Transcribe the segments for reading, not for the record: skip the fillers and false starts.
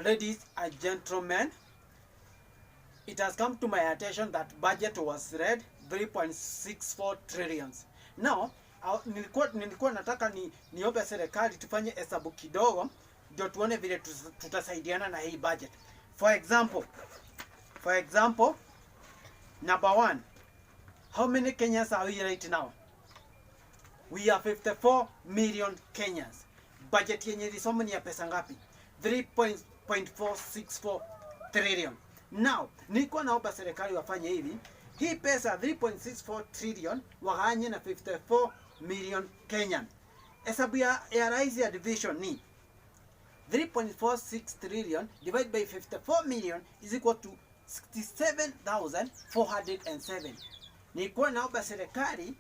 Ladies and gentlemen, it has come to my attention that budget was read 3.64 trillions. Now, nilikuwa nataka niombe serikali tufanye hesabu kidogo ndio tuone vile tutasaidiana na hii budget. For example, number one, how many Kenyans are we right now? We are 54 million Kenyans. Budget yenye ilisoma ni ya pesa ngapi? 3.464 trillion. Now, nilikuwa naomba serikali wafanye hivi. Hii pesa 3.64 trillion wagawanye na 54 million Kenyan. Hesabu ya rahisi ya division ni 3.46 trillion divided by 54 million is equal to 67,407. Nilikuwa naomba serikali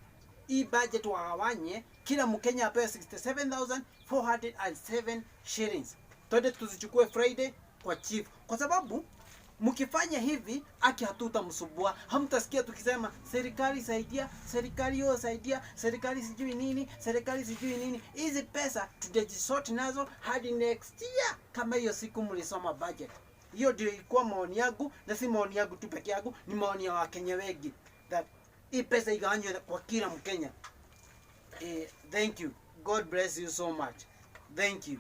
hii budget wagawanye, kila Mkenya apewe 67,407 shillings. Twende tuzichukue Friday kwa chief, kwa sababu mkifanya hivi aki hatutamsumbua, hamtasikia tukisema serikali saidia, serikali hiyo saidia, serikali sijui nini, serikali sijui nini. Hizi pesa tutajisort nazo hadi next year, kama hiyo siku mlisoma budget. Hiyo ndio ilikuwa maoni yangu, na si maoni yangu tu peke yangu, ni maoni ya Wakenya wengi that hii pesa igawanywe kwa kila Mkenya. Thank you. God bless you so much. Thank you.